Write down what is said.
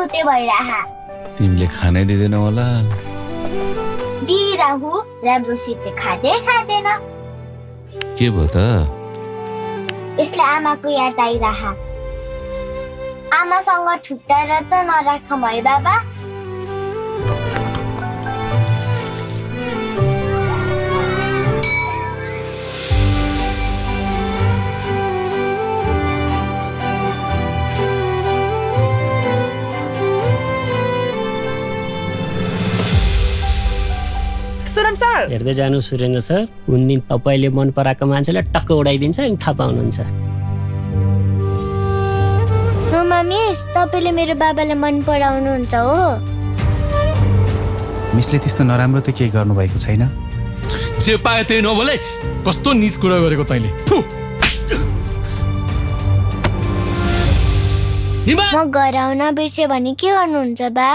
चौते भइरहा। तिमीले खानै दिँदैनौ होला। दिइराहु राम्रोसित खाँदैन। के भयो त? यसले आमाको याद आइरहा। आमासँग छुट्टाएर त नराख है बाबा। सुरम सर हेर्दै जानु सुरेन्द्र सर, कुन दिन तपाईँले मन पराएको मान्छेलाई टक्क उडाइदिन्छ अनि थाहा पाउनुहुन्छ। मिस, तपाईँले मेरो बाबालाई मन पराउनुहुन्छ हो? मिसले त्यस्तो नराम्रो त केही गर्नुभएको छैन। जे पाए त्यही नबोले। कस्तो निस कुरा गरेको तैँले। म घर आउन बिर्से भने के गर्नुहुन्छ बा?